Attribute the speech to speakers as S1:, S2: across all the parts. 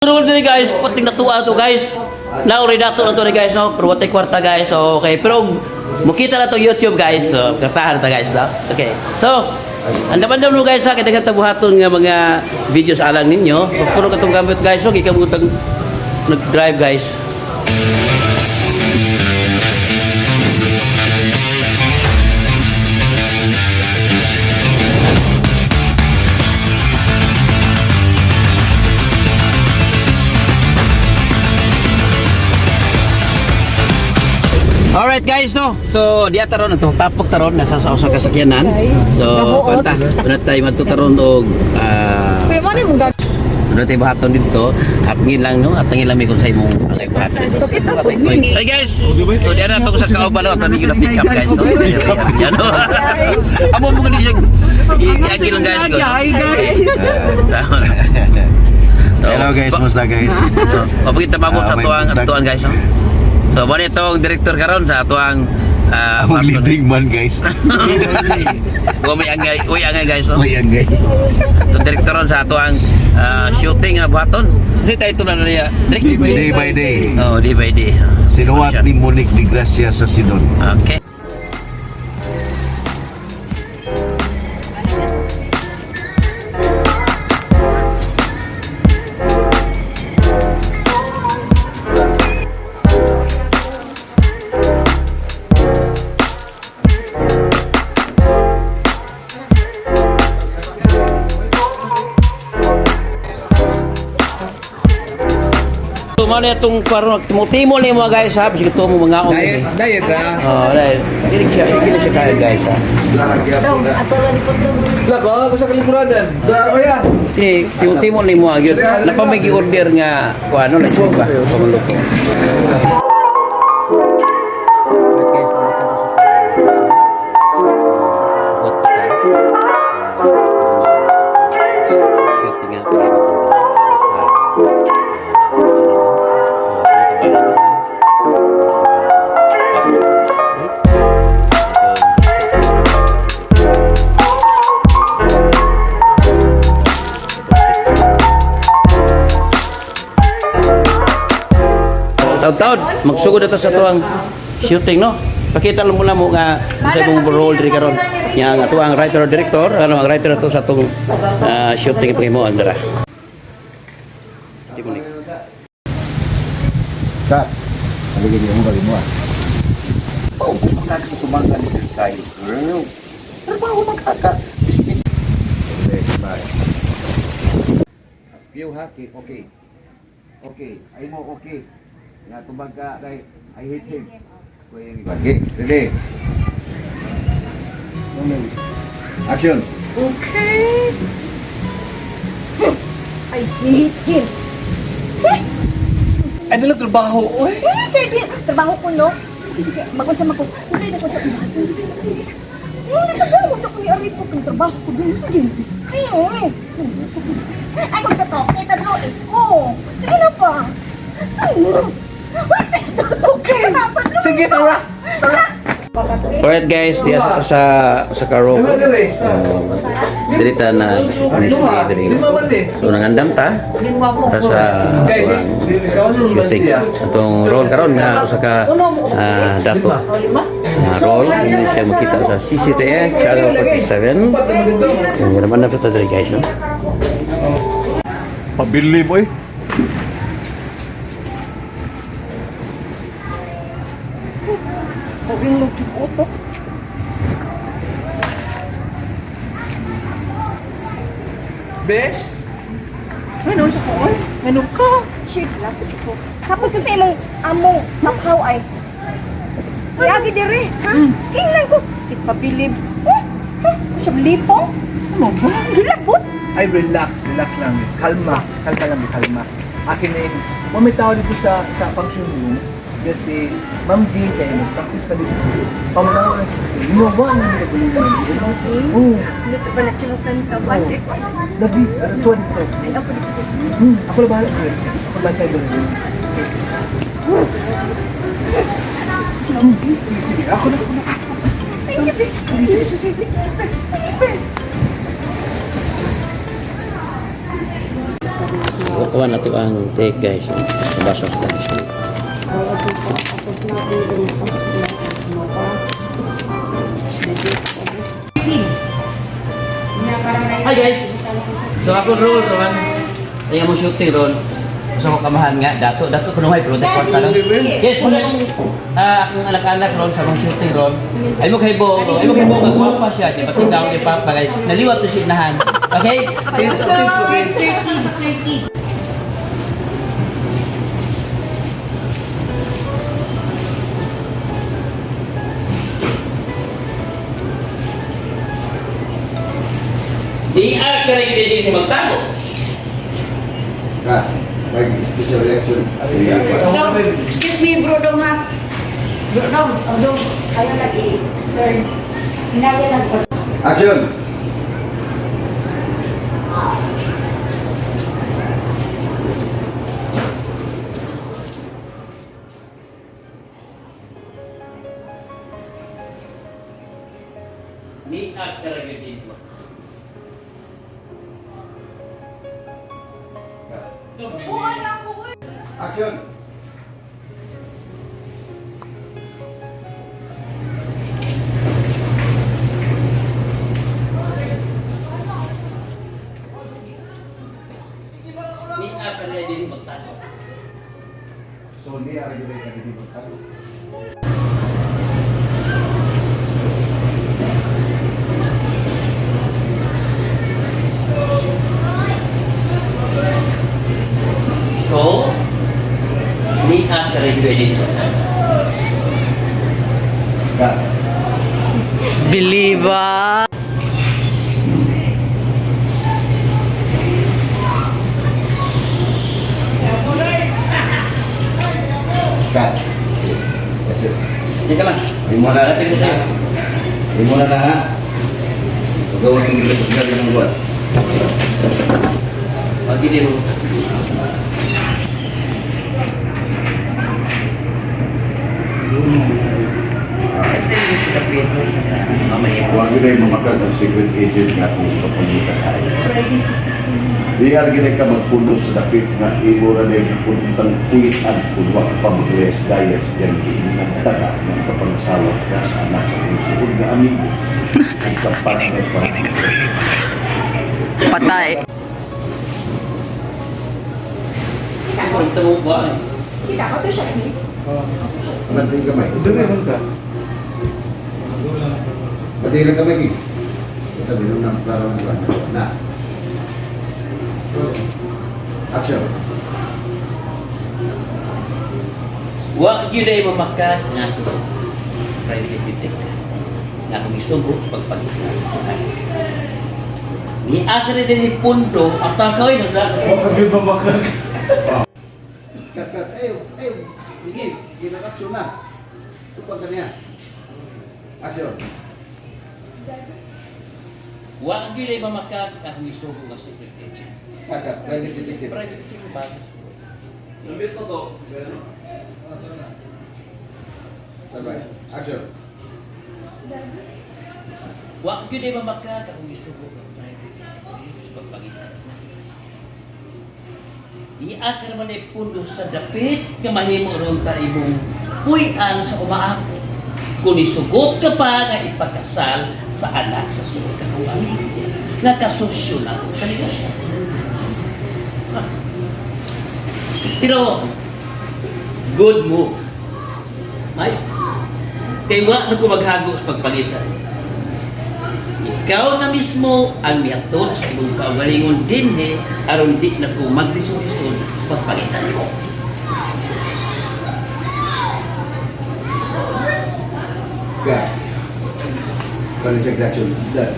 S1: Pero diri, guys, pating natuwa to, guys. Nauri dato na to ni, guys, no? Pero watay kwarta, guys. So, okay. Pero mukita na to YouTube, guys. So, kwartahan na ta, guys, no? Okay. So, andam-andam mo, guys, ha, kay daghan tabuhaton nga mga videos alang ninyo. Puro katong gamit, guys, so gikan mo tag nag-drive, guys. Alright, guys, no. So diya taron atong tapok taron nasa sa usa ka sakyanan. So kwanta, una tayo madto taron og
S2: Pero mo na mong gag-
S1: una tayo buhaton dito. Atngin lang, no, atngin lang mi kung sa imong angay buhaton dito. Hey guys, so diya na itong sa kauban, no, atong yung pick up, guys, no. Yan, no. Amo mo gani siya. Iagi lang, guys, ko. Tama na. So,
S3: Hello guys, musta, guys?
S1: O pagkita pa mo sa
S3: Ah, may
S1: tuang
S3: buntag.
S1: tuang, guys, no. So mo itong director karon sa tuang
S3: Ang leading man, guys.
S1: Wa may angay, uy angay, guys, no.
S3: May angay.
S1: Itong director ron sa atuang shooting nga buhaton. Kasi tayo ito na niya. Direk.
S3: Day by day.
S1: Oh, day by day.
S3: Sinuwat ni Monique de Gracia sa Sidon.
S1: Okay. So, mao na itong parang timo-timo ni mga guys, ha. Bisig ito mo mga ong.
S4: Diet, diet ah.
S1: Oh, dahil. Dili siya kaya, guys, ha.
S2: Daw, ato lang ni Putong.
S4: Lako, ako sa kalipuranan. Dako ya.
S1: Ni timo-timo ni mo gyud. Napa may gi-order nga kung ano lang ba? Pamuluto. Shooting nga pa Taon-taon, magsugod na to sa tuang shooting, no? Pakita lang muna mo nga sa imong role diri karon. Nya ang atuang writer or director, ano ang writer to sa atong shooting pag-imo andra. Timonik.
S3: Kat, halika mo kali mo ah. Oh, pumunta ka sa tumangka ni Sir Kyle, girl. Trabaho magkaka. Biscuit. Bye. View haki, okay. Okay, ay mo okay. Nga tubag ka, dahil I hate him. Okay, ready? Action!
S2: Okay. I hate him.
S4: Ay, dala trabaho, oy.
S2: Eh, baby, trabaho ko, no? Sige, sige, magunsa man ko. Hindi na ko sa. Hindi trabaho ko ni Arito kung trabaho ko dun sa dentist. Ay, ay, magtato, kita daw eh. Oh, sige na pa. Uy, sige, okay.
S4: Sige, tara. Tara.
S1: Alright guys, diya sa sa sa karaoke. Dili ta na finish ni diri. So nangandam ta para sa
S4: Guys,
S1: atuang
S4: ikaw naman
S1: shooting.
S4: siya.
S1: Atong role karon nga usa ka dato. Role hindi siya makita sa CCTN Channel 47. Yung naman na pa diri, guys, no.
S5: Pabili mo eh.
S4: Bes?
S2: Ano sa ko, oy? Ano ka? Shit, lapit ko. Sapot ko sa imong amo, maphaw ay. Yagi dire, ha? Kingnan ko si pabilib. Oh, ha? Siya lipong. Ano ba? Gilabot.
S4: Ay, relax, relax lang. Kalma, kalma lang, kalma. Akin na yun. May tao dito sa function room kasi Ma'am Dean kayo, nag-practice pa dito. Pamunawa na siya. Ginawa na nila gulungan. Oo.
S2: Dito pa na chinutan ka ba?
S4: Lagi, ano to dito?
S2: Ay, ako dito siya.
S4: Ako na bahala. Ako na bahala doon. Sige, sige. Ako na, ako na.
S2: Thank you, bitch.
S4: Sige, sige, sige. Sige.
S1: Kukuha na to ang take, guys. Sa baso guys. Hi guys! So ako role ron. Ay mo shooting ron. Gusto ko kamahan nga dato dato kuno hay pero kwarta lang. Yes, wala akong akong anak-anak ron sa akong shooting ron. Ay mo kay bo nga gwapa siya, di ba tindaw ni papa kay naliwat to siya inahan. Okay? Di ar ka rin din magtago.
S3: Ka, mag-special election.
S5: Dong, excuse me, bro, dong ha. Bro, dong, oh, dong, kayo lagi, sir. Hinaya lang po.
S3: Action!
S1: Di ar ka rin din
S3: Action!
S1: Di ar ka rin din magtago.
S3: So, niya rin yung nagiging magtago.
S1: So, di ar ka rin din magtago.
S3: Ka.
S1: Believer!
S3: Ka. Kasi,
S1: Hindi ka lang.
S3: Imo na.
S1: Lapit ko sa'yo.
S3: Imo na na ha. Pagawas ng bilang sa gabi ng buwan.
S1: Pagili mo. Mamaya.
S3: Huwag yun ay mamakal ang secret agent nga kung kapangitan ay. Diyar gina ka magpundo sa dapit nga imo ra na yung puntang kuyitan kung wa ka pa maglayas dayas diyan taga ng kapangasawa ka sa anak sa iyong suod nga amigo ang kapartner pa.
S1: Patay. Punta mo ba?
S2: Kita ko to siya si.
S3: Pati kamay.
S4: Doon ay ka.
S3: Pati lang kamay. Eh. Ito, binom ng klaro ng buwan. Na. Action.
S1: Wa gyud ay mamakat nga ako. Private detective. Nga akong isugo sa pagpag-isla. Ni agri din ni Pundo at takaw ay nagla.
S4: Huwag ka mamakag.
S3: Cut, cut. Ay, ay, sige, ginag-action na. Tukod ka niya. Action.
S1: Wa gyud ay mamakat nga akong isugo nga secret agent.
S3: Cut, cut. Private detective.
S1: Private detective ba?
S3: Bye-bye. Action.
S1: Wa gyud ay mamakat akong isugo nga private detective sa pagpangita. Iakar man ay pundo sa dapit nga mahimo ron ta imong puy-an sa umaako. Kung isugot ka pa nga ipakasal sa anak sa suod ka kong amigo, nga kasosyo na ko sa negosyo. Ah. Pero, good move. Ay, kay wa na ko maghago sa pagpalitan. Ikaw na mismo ang mihatod sa imong kaugalingon dinhi aron di na ko maglisod-lisod sa pagpalitan nimo.
S3: Cut. Kano siya action. Done.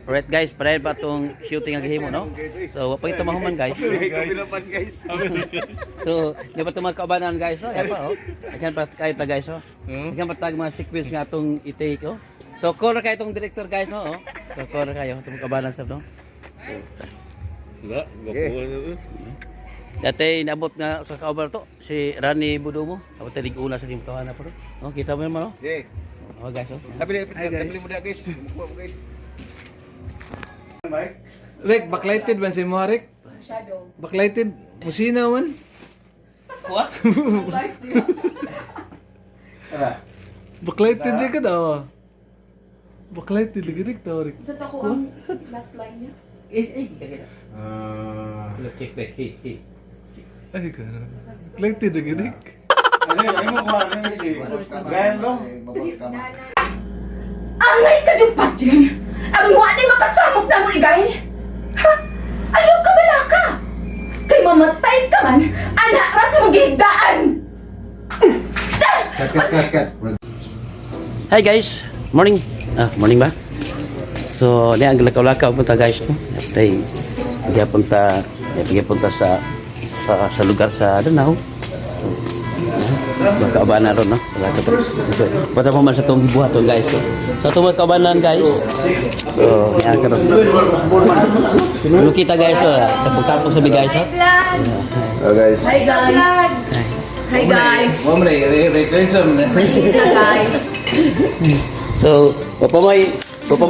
S1: Alright guys, padayon pa itong shooting ang gihimo, no? So, wa pa ito mahuman guys.
S3: guys.
S1: So, di pa ito mga kaubanan guys, no? Yan pa, oh. Ayan pa kayo ta guys, oh. Ayan pa tag mga sequence nga atong i-take, oh. So, call kayo itong director guys, no? Oh. So, call kayo itong kaubanan sir, no? Dati inabot nga sa kauban to si Rani Budomo. Abot tayo una sa team kawana po. Oh, kita mo naman, oh.
S3: Okay.
S1: Oh, guys, oh.
S3: Tabi tabi mo na guys. Mukuha mo guys. Mike.
S4: Rick, backlighted man si mo, Rick.
S5: Shadow.
S4: Backlighted. Musina man.
S1: Kuha?
S2: Lights niya.
S4: Backlighted di ka daw. Backlighted lagi rik daw rik.
S5: Sa to ko ang last line niya.
S1: Eh, eh, kita kita. Check back. Hey, hey.
S4: Ay ka. Backlighted lagi rik.
S2: Angay ka yung patyan! Ang wa ni makasamok na mo ni Gail! Ha? Ayaw ka bala ka! Kay mamatay ka man, anak ra sa mong gihigdaan!
S3: Cut, cut, cut, cut.
S1: Hi guys, morning. Ah, morning ba? So, niya ang lakaw-lakaw punta guys no. Tay punta, punta sa sa lugar sa Danao. So, kaubanan ron no. So, bata pa man sa itong gibuhaton guys. So, sa itong mga kaubanan guys. So, niya karon. Ano kita guys, so, tapos-tapos sabi guys. Ha?
S2: Vlog!
S3: Oh, guys.
S2: Hi guys! Hi guys! Hi guys!
S1: So, wapa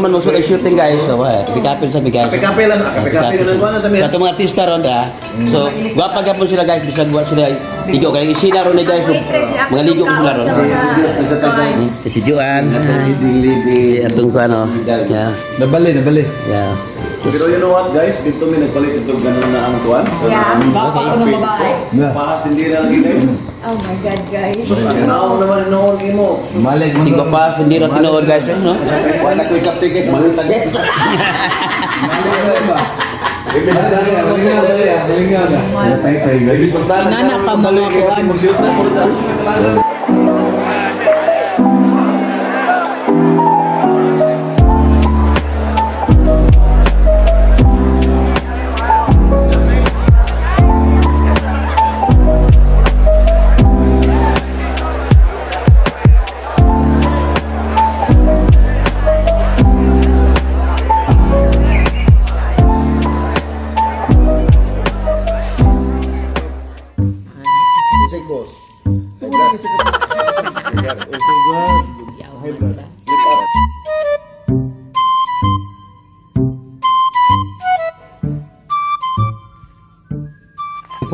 S1: man uso shooting guys. So, kape-kape sa guys.
S6: Kape-kape lang, kape-kape lang ba sa
S1: Sa itong mga artista ron, ah. So, gwapa gapon sila guys, bisag wa sila ligo kay sila ron ni guys.
S2: Waitress ni
S1: Mga ligo ko sila ron. Si Joan, si atong ko ano. Yeah.
S4: Nabali, nabali.
S1: Yeah.
S6: Pero you know what guys, dito may nagpalit ito ganun na ang kuan.
S2: Yeah.
S5: Baka ko ng babae.
S6: Pahas hindi na lagi guys.
S2: Oh my God guys!
S6: Sus, ang naong naman noon imo.
S3: Malig mo.
S1: Tingko pa, hindi ra tinuod guys, no?
S3: Wala ko ikapte guys, maluta guys. Tayo tayo guys.
S5: Inana ka mga kuan.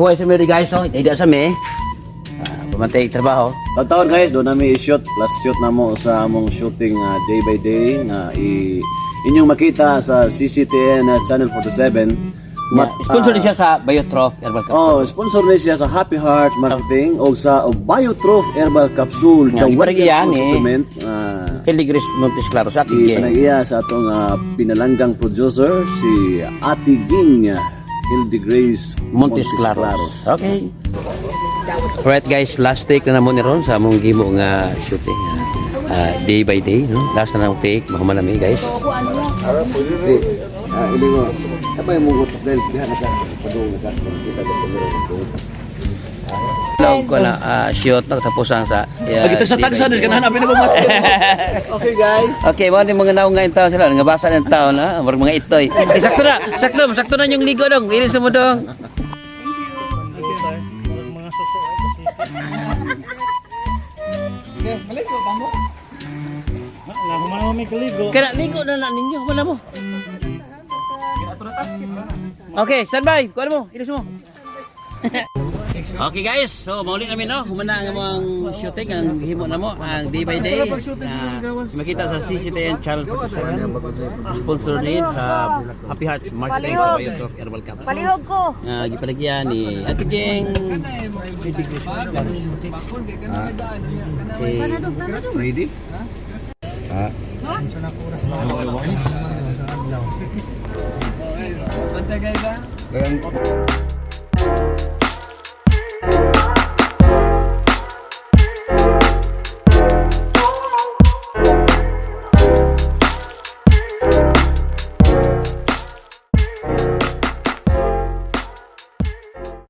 S1: Puway sa Mary guys, no? Hindi sa me. Pamantay trabaho.
S6: Taon guys, doon namin i-shoot. Last shoot na mo sa among shooting day by day nga inyong makita sa CCTN Channel 47.
S1: Yeah. Sponsor ni siya sa Biotroph Herbal Capsule.
S6: Oh, sponsor ni siya sa Happy Heart Marketing o sa Biotroph Herbal Capsule,
S1: Yeah,
S6: the
S1: iparang
S6: wonderful
S1: iyan, eh.
S6: supplement.
S1: Peligris Montes Claros at Ging.
S6: Ipanag-iya sa atong pinalanggang producer si Ate Ging Hilde Grace
S1: Montes Claros. Okay. Alright guys, last take na namo ni ron sa among gimo nga shooting. Day by day, no? Last na namong take, mahuman nami guys.
S3: Please. Ah, ini mo. Apa yung mong utok dahil diha na ka padung na ka kita ka kamera.
S1: Log ko na shoot na katapusan sa
S6: Pagitag sa
S1: day by
S6: tagsa,
S1: day.
S6: dis ka na hanapin na ba
S4: Okay guys.
S1: Okay, mo ni mga naong ngayon taon sila, nga basa ng taon ha, murag mga itoy. Eh, sakto na, sakto, sakto na yung ligo dong. Ilis mo dong.
S4: Maligo pa mo?
S1: Kaya ligo na lang ninyo, wala mo. Okay, standby. Kuha mo, ilis mo. Okay guys, so mauli namin no, humana ang among shooting ang himo na mo ang day by day. Makita sa CCTN Channel 47. Sponsor din sa Happy Hearts Marketing sa Biotroph Herbal Capsule.
S2: Palihog ko!
S1: Gipalagyan ni Ate Jeng. Okay.
S3: Ready?
S4: Bantay guys ha.
S3: Kaya